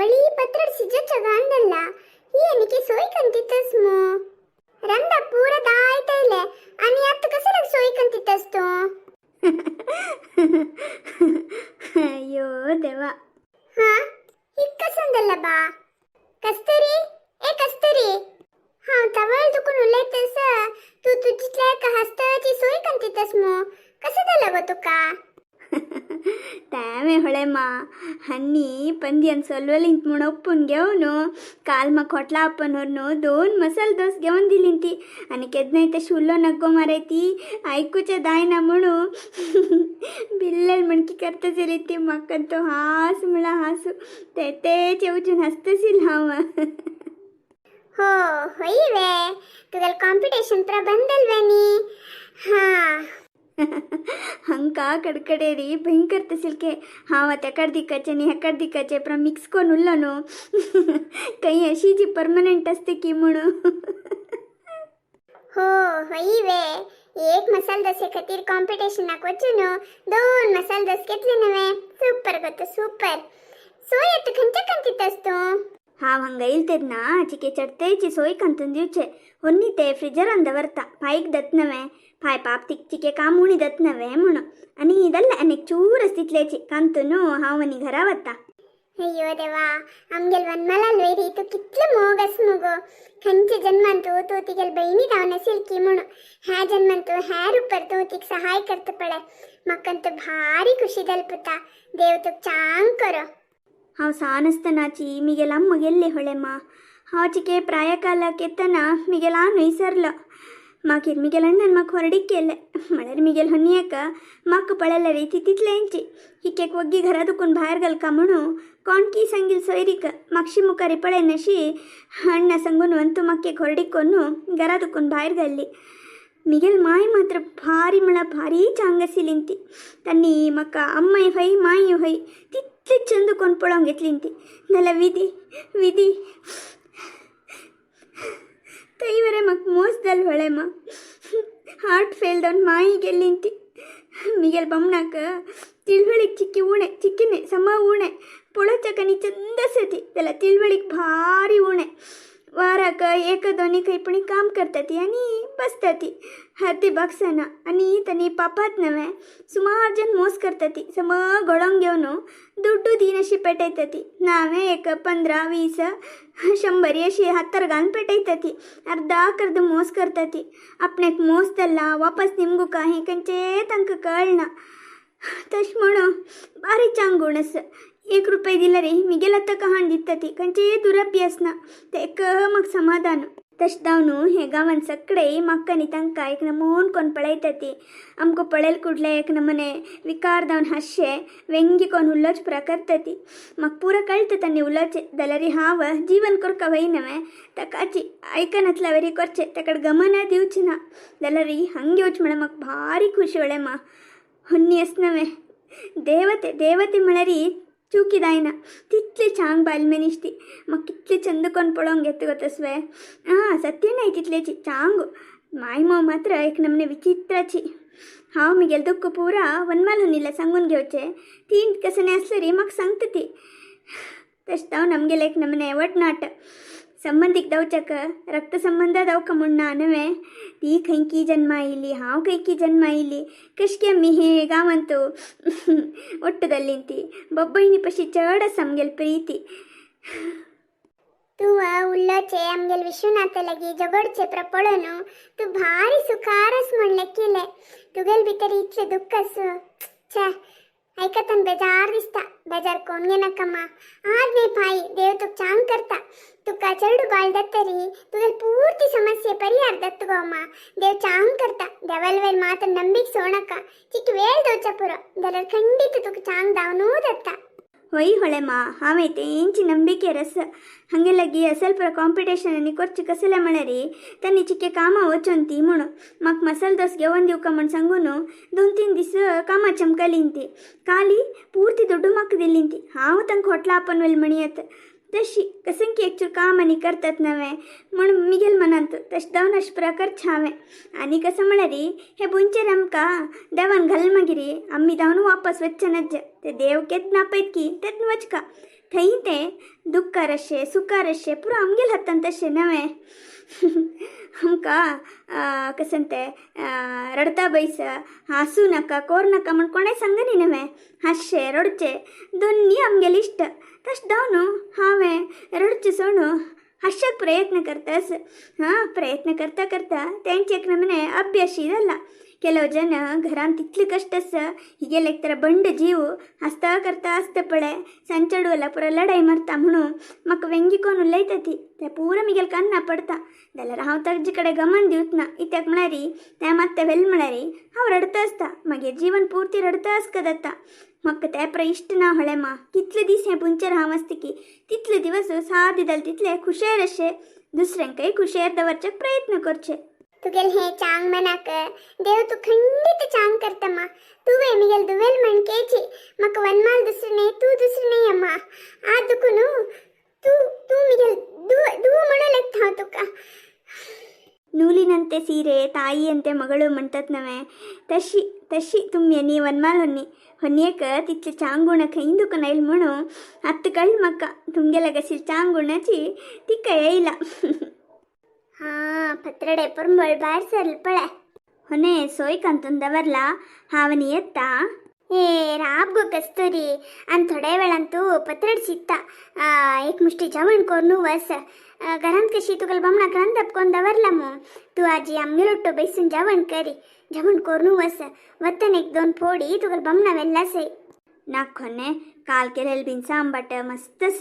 तवळी पत्रड सिजो चगांदಲ್ಲ ही अनिके सोय कंतितस मो ರಂದ ಪೂರ ದಾಯ್ತ ಇಲ್ಲ आणि ಅತ್ತ ಕಸರ सोय ಕಂತಿತಸ್ तू. ಅಯ್ಯೋ ದೇವ. ಹಾ, ಹಿಕ್ಕಸಂದಲ್ಲ ಬಾ कस्तुरी, ए कस्तुरी. हांव तवळ दुखून उलयतस, तूं तुजीतल्या हसताची सोय कंतितस मो, कसं जालं गो तुका? ತಾವೇ ಹೊಳೆಮ್ಮ ಹನ್ನಿ पंदियन सोलवलींत म्हूण ओप्पून घेवन काल म्हाका होटला आपन व्हरून दोन मसाल दोस घेवन दिली ती. आनी केन्नाय तशी उलो नग्गो माराय ती आयकुचें जायना म्हणू बिल्लल म्हणकी करता जाली ती. म्हाका तो हास म्हळ्यार हासू ते तेच येवजून हासतशील हांव. हो होई वे, तुगेल कॉम्पिटिशन प्रबंधल वे नी हा. हंका कडकडेरी भयंकर तसिलके. हांव तेकाड दिकाचे आनी हेकाड दिकाचे प्र मिक्स करून उरलो न्हू, काही अशी जी परमनंट असते की म्हणून. हो होई वे, एक मसाल डोसे खातीर कॉम्पिटिशनाक वचून दोन मसाल डोस घेतले नवे. सुपर गो तूं, सुपर. सोय येत खंयच्या कंतीतस तूं? हांव हांगा येयले तेन्ना चिके चडतेची सोय कंतून दिवचे होन्नी ते फ्रिजरान दवरता, फायक दत नवे, फाय पाप तिक चिके काम उणी दत नवे म्हणून. आनी दल्ले आनीक चूर तितलेची कांतून हांव आनी घरा वता. अय्यो देवा, आमगेल वनमालाल वैरी तूं कितलो मोग आस मुगो. खंयच्या जन्मान तूं तूं तिगेल बहिणी जावन आसील की म्हणून ह्या जन्मान तूं ह्या रुपार तूं तिक सहाय करता पळय. म्हाका तूं भारी खुशी जाल पुता. देव तुक चांग करो. हांव सान आसतनाची मिगेल अम्म गेल्ली होळेम्मा. हांव चिके प्रायकालाक येतना मिगेल आन विसरलो. मागीर मिगेल अण्णन म्हाका व्हरडीक केले. म्हळ्यार मिगेल होन्नियेक म्हाका पळयल्यार ती तितलेंची हिकेक वग्गी घरा दुखून भायर घालका म्हणू कोण की सांगील सोयरीक मागशी मुखारी पळयनाशी अण्णा सांगून अंतू म्हाका एक कोन्नु घरा दुखून भायर घाल्ली. मिगेल माय मात्र भारी म्हळ्यार भारी चांग आशिल्ली ती. तांणी म्हाका अम्माय हय माय हय तितले चंद कोण पळोवंक घेतली ती. नाल्यार विधी विधी थंय म्हाका मोस जाल व्हळें. हार्ट फेल जावन माई गेल्ली ती. मिगेल बमणाक ತಿಳುವಳಿಕೆ ಚಿಕ್ಕಿ ಉಣೆ ಚಿಕ್ಕಿನೆ ಸಮ ಉಣೆ ಪೊಳಚಕ ನೀ ಚಂದ सती त्याला तिळवळीक भारी उणें. वाराक एक दोनी खंयपणी काम करता ती आनी बसता ती हरती बागसना. आनी तांणी पापात नवें सुमार जन मोस करता ती सम घोडोंक घेवन दुड्डू दीन अशी पेटयता ती. ना हांवें एक 15 20 100 अशी हातार घालून पेटयता ती. अर्दा अर्द मोस करता ती. आपण्याक मोस जाल्ला वापस निमगुका हें खंयचें तांकां कळना. तशें म्हणून बारीक चांग गूण आसा. एक रुपये दिल्यार मिगेल आतां कहाण दिता ती, खंयचेय दुरभ्यास ना. तें एक म्हाका समाधान. तशें जावन हे गांवान सगळे म्हाका आनी तांकां एक नमून कोन्न पळयता ती. आमकां पळयल कुडले एक नमुने विकार जावन हांशे व्यंग्य कोन्न उलोवचें पुरा करता ती. म्हाका पुरा कळटा तांणी उलोवचें जाल्यार हांव जीवन करका वय नवें ताकाची आयकनातल्या वरी करचें, ताका गमना दिवचें ना. जाल्यार हांग येवचें म्हळ्यार म्हाका भारी खुशी वळें. मा होन्नी आस नवें देवते देवते म्हळ्यार चुकी जायना तितली चांग बायल मनीस ती. म्हाका कितले चंद कोन्न पळोवंक घेता गो तसवें. आं, सत्य न्हय तितलेची चांग. माय माव मात्र एक नमने विचित्राची. हांव मिगेल दुःख पुरा वनमाल होनीला सांगून घेवचें ती कसं आसलें री म्हाका सांगता ती. तशें जावन आमगेलें एक नमने वटनाट संबंदीक दवचक रक्त संबंद दवका म्हूण ना न्हय. ती खंयकी जन्मा आयली, हांव खंयकी जन्मा आयली, कशकी आमी हे गांवांत ಒಟ್ಟು ती बब्बयनी पशी चड आसा आमगेली प्रिती. तूं उल्लोचे आमगेल विश्वनाथ लागी झगडचे प्र पळोवन तूं भारी सुखारस म्हणलें केलें. तुगेल भितर इतलें दुःख आसूं, छे, आयकतान बेजार दिसता. बेजार कोण घेनाका मा. आज न्ही पाय देव तुका चांग करता. तुका चेडू बाळ दत्तरी तुगेल पूर्ती समस्ये परिहार दत्त गो अम्मा. देव चांग करता. देवाल वयर मात्र ನಂಬಿಕೆ ಸೋಣಕ ಚಿಕ್ಕ ವೇळ दवच्या पुरो जाल्यार खंडीत तुका चांग दावनू दत्ता. होय होळेमा, हांवें तेंची ನಂಬಿಕೆ रस हांगे लागी असल पुरो कॉम्पिटिशन आनी करचे कसलें म्हळ्यार तांणी चिके कामां वचोन ती म्हणून म्हाका मसाल दोस घेवन दिवका म्हूण सांगून 2-3 दीस कामां चमकलीन ती. काली पूर्ती दुड्डू म्हाका दिली ती. हांव तांकां होटला आपोवन वेल म्हणयत तशी कसंकी एक चूर काम आनी करतात नवें म्हूण मिगेल मनांत तशें जावन अशें प्रकारचें हांवें. आनी कसं म्हळ्यार हे बुंचेर आमकां देवान घाल मागीर आमी जावन वापस वचचे नज्ज ते देव केन्ना आपयत की तेन्ना वचका थंय ते दुःख रशे सुख रशे पुरो आमगेल हातान तशें नवें. आमकां कशें तें रडता बैस हांसूं नाका कोर नाका म्हण कोणें सांगनी नवें. हांसचें रडचें दोन्नी आमगेले इश्ट. तशें जावन हांवें रडचें सोडून हांसच्याक प्रयत्न करतास. हां, प्रयत्न करता करता तेंचे एक नमूने अभ्यासी जाला. ಕೆಲವು ಜನ घरांत तितले कश्ट आसा हिगेले एक तर बंड जीव हांसता करता आसता पळय सांजचेडूला पुरो लढाई मारता म्हणून म्हाका व्यंगी कोण उलयता ती ते पुरो मिगेल कान्ना पडता. जाल्यार हांव ताजे कडेन गमन दिवच ना. कित्याक म्हळ्यार तें मात व्हेल म्हळ्यार हांव रडता आसता. मागीर जीवन पुर्ती रडता आसका जाता. म्हाका तें पुरो इश्ट ना होळें मा. कितले दीस हें पुंचेर हांव आसता की तितले दिवस सादे जाले तितले खुशेर अशे दुसऱ्यांकय खुशेर दवरच्याक प्रयत्न करचे. तुगेल हे चांग मनाक देव तू खंडित चांग करतಮ್ಮ. तूवे मिगेल दुवेल मणकेची मक वनमाल दुसरने तू दुसरने अम्मा. आ दुकुनु तू तू मिगेल दू ದೂ म्हणून हांव तुका. ನೂಲಿನಂತೆ ಸೀರೆ ತಾಯಿಯಂತೆ ಮಗಳು म्हणतात नव्हे, तशी तशी तुमी वनमाल ಹೊನ್ನಿ ಹೊನ್ನಿಯಕ तितले चांगुण खंय दुकान आयल म्हणून आत्तां कळ्ळें म्हाका. तुमगेल्या कशी चांगुणाची तिका येयला. हां, पत्रडे पुरंबळ भायर सरल पळय. ಹೊನೆ ಸೋಯ್ ಕಂತುಂದವರ್ಲ ಹಾವನಿ ಎತ್ತ. ए राब गो कस्तुरी आणि थोड्या वेळान तू पत्रड शिकता. एक मुष्टी जेवण करून वस. घरांत कशी तुका बामणाक रांदप कोण दवरला मग तू आजी आमगेर उठ्ठो बैसून जेवण करी. जेवण करून वस. वतन एक दोन फोडी तुका बामणा वेल्ला सई. नाक ಹೊನ್ನೆ काल केलेलं बिनसा आंबाट मस्तस.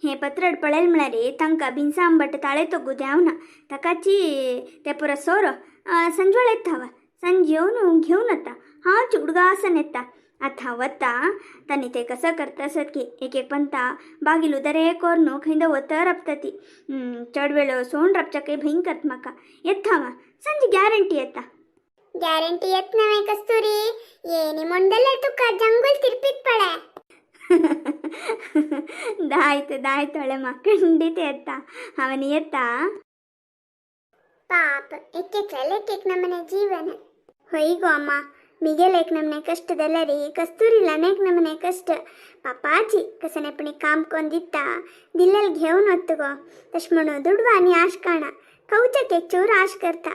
हे पत्रड पळयल म्हळ्यार तांकां बिनसा आंबाट ताळे तो गुद्यावना ताकाची ते पुरो सोरो संजवेळ येता संज येवन घेवन वता. हांव उडगासन येता. आतां वता तांणी ते कसं करता की एक एक पंता बागील उदरे कोरून खंय वता राबता ती. चड वेळ सोण राबच्याकय भंय करता म्हाका. येता वा संज ग्यारंटी येता. ग्यारंटी येत नव्हे कस्तुरी. येनी ಮೊಂಡಲೆ तुका जंगल तिरपीत पळे. दायत दायत ಹೊಳೆಮ್ಮ, ಖಂಡಿತ ಎತ್ತ ಅವನಿ ಎತ್ತ. ಪಾಪ, ಎಕ್ಕೆಕ್ಲೆಲ್ಲ ಎಕ್ಕೆಕ್ ನಮ್ಮನೆ ಜೀವನ. ಹೊಯ್ಗೋ ಅಮ್ಮ, मिगेल एक नमने कष्ट दलरी कस्तुरीला एक नमने कष्ट. पापाची कसने काम कोण दिता दिलेल घेऊन वत गो. तश म्हणून दुडवा आनी आश काणा खावच्याक एक चूर आश करता.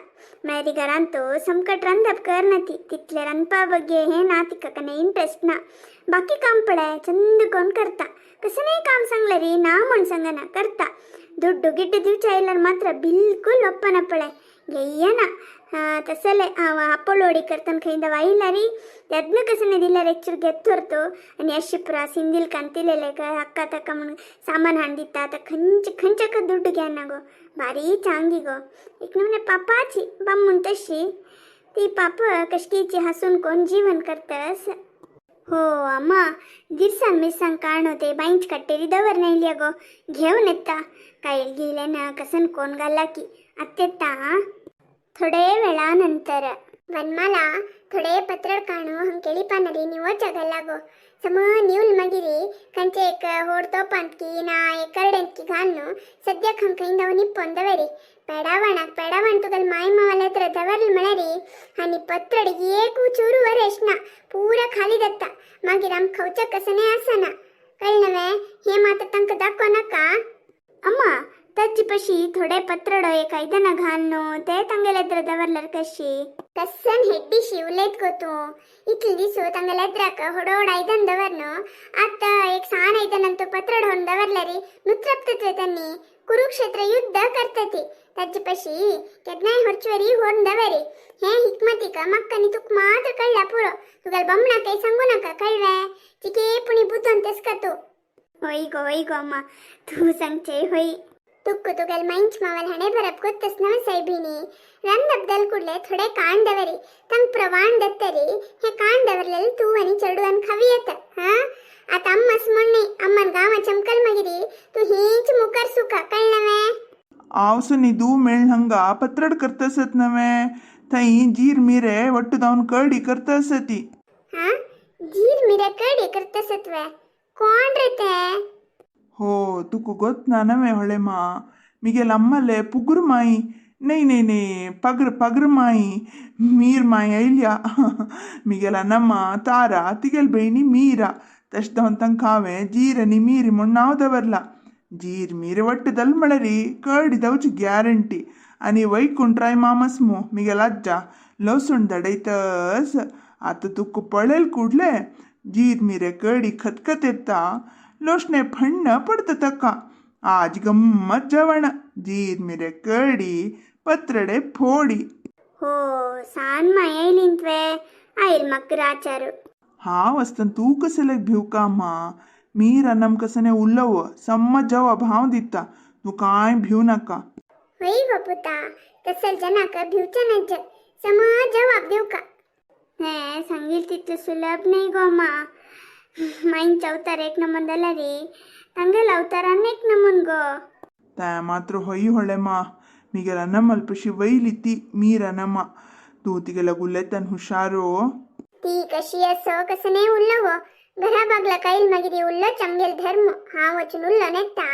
मागीर घरांत तो संकट रांदप करना ती तितले रांदपा बगे हे ना तिका कने इंट्रस्ट ना. बाकी काम पळय चंद कोण करता. कसनेय काम सांगले री ना म्हण सांगना करता. ದುಡ್ಡು ಗಿಡ್ಡು ದಿವ್ಚ ಇಲ್ಲ ಮಾತ್ರ ಬಿಲ್ಕುಲ್ ಒಪ್ಪನ ಪಳೆ ಗೆಯ್ಯನ. तसले हांव आपोलोडी करतना खंय वायला री तेन्ना कसं दिल्यार एकचूर घेत व्हरतो. आनी अशी पुरा सिंदील कांतिलेले अक्का तक्का म्हणून सामान हाडून दिता. आतां खंयचे खंयच्याक दुड्डू घेना गो. भारी चांगी गो. एक नमूने पापाची बामून तशी ती पाप कशकीची हसून कोण जीवन करतस. हो अम्मा, दिरसांग मिरसांग काणो ते बांयच कट्टेरी दवर नायली गो. घेवन येता काय गेले ना कसन कोण घाला की आत्तेता. थोडे वेळानंतर वनमाला थोडे पत्रड काणू हंग केळीपानरी निवोच्या गल्लागो. सम न्यूल मगिरी कंचे एक होड तोपांतकी ना एक करडेंतकी घालನು सद्याक हंग खंय निप्पोन दवरी. पेडावणाक पेडावण तुगल माय मावाला ಹತ್ರ ದವರ್ಲ್ ಮಳರಿ आणि पत्रड एक चूರು वरेशना पूरा खाली दत्ता. मागीर आम खावच्या कसने आसना कळनवे. हे मात्र तांकां दाखो नाका. ಅಮ್ಮ, तज्जी पशी थोडे पत्रडो एक ಐದನ घालನು ते तांगेले हತ್ರ दवरल्यार कशी? कसन हेड्डीशी उलयत गो तूं. इतले दिसू तांगेले एद्राक होडोड आयदन दवरनु आतां एक सान आयदन अंतू पत्रड होन दवरल्यारी नुत्रप्तत्वे तन्नी कुरुक्षेत्र युद्ध करतती. ताजे पशी केन्नाय होरचेवरी होर्न दवरी. हे हिकमतीक मक्का नी तुक मात्र कळ्ळा पुरो. तुगेल बमणाकय सांगू नाका कळ्ळे. चिके पुणी बुद्धोन तेसका तूं. होय गो, होय गो अम्मा, तूं सांगचे होय. तुक्ಕು तुगेल मैंच मावल हणे बरप ಗೊತ್ತಸ್ ನವ ಸೈಬಿನಿ. ರಂದಬ್ದಲ್ ಕೂಡಲೇ ಥೊಡೆ ಕಾಣ್ ದವರಿ ತಂಗ್ ಪ್ರವಾಣ್ ದತ್ತರಿ. हे ಕಾಣ್ ದವರ್ಲೆಲ್ ತೂವನಿ ಚಡುವನ್ खवियत. हा आता अम्मस ಮೊನ್ನೆ ಅಮ್ಮನ್ ಗಾಮ ಚಮಕಲ್ ಮಗಿರಿ तू हीच मुकर सुका कळनवे. आवसनी दू मेळ हंगा पत्रड करतसत नवे. थंय जीर मिरे ಒಟ್ಟು दावन करडी करतसती. हा, जीर मिरे कडी करतसत्वे कोण रे ते? हो, तुका ಗೊತ್ತ ನವೆ ಹೊಳೆಮ್ಮ. ಮಿಗೆಲ್ ಅಮ್ಮಲೆ ಪುಗುರು ಮಾಯಿ, ನೈ ನೈ ನೈ ಪಗ್ರ ಪಗ್ರ ಮಾಯಿ ಮೀರ್ ಮಾಯಿ ಐಲ್ಯಾ. ಮಿಗೆಲ ನಮ್ಮ ತಾರ ತಿಗೆಲ್ ಬೈನಿ ಮೀರ. ತಶ್ದವನ್ ತಂಕ ಹಾವೆ ಜೀರನಿ ಮೀರಿ ಮೊಣ್ಣಾವ್ ದವರ್ಲ. जीर मीर वट्ट दल मळरी कडी दवची ग्यारंटी. आनी वैकुंठराय मामस मू मिगेल आज्जा लसूण दडयतस. आतां तुका पळयल कुडले जीर मिरे कडी खतखत येता, लोसणे फण्ण पडता ताका. आज गम्मत जेवण, जीर मिरे कडी पत्रडे फोडी. हो सान माय आयलींतवे आयल म्हाका राचारू. हांव आसतना तूं कसले भिवका मा? मीर अनम कसने उल्लव सम्म जवाब हांव दिता, तूं कांय भिव नाका. होय गो पुता, तसल जनाक भिवचे नज्ज, सम जवाब दिवका. हे सांगील तितलं सुलभ नाही गो मा. माईंच्या अवतार एक नमून जाला रे, तांगेल अवतारान एक नमून गो. ता मात्र ಹೊಯ್ ಹೊಳೆಮ್ಮ, ಮಿಗೆಲ ಅನಮಲ್ಪಶಿ ವೈಲಿತಿ मीर अनम. तूं तिगेला गुल्लेतन हुशारो. ती कशी असो कसं नाही उल्लव, घरा बागला काईल मागीर उल्लो चमगेल धर्म. हांव वचून उल्लो नेता.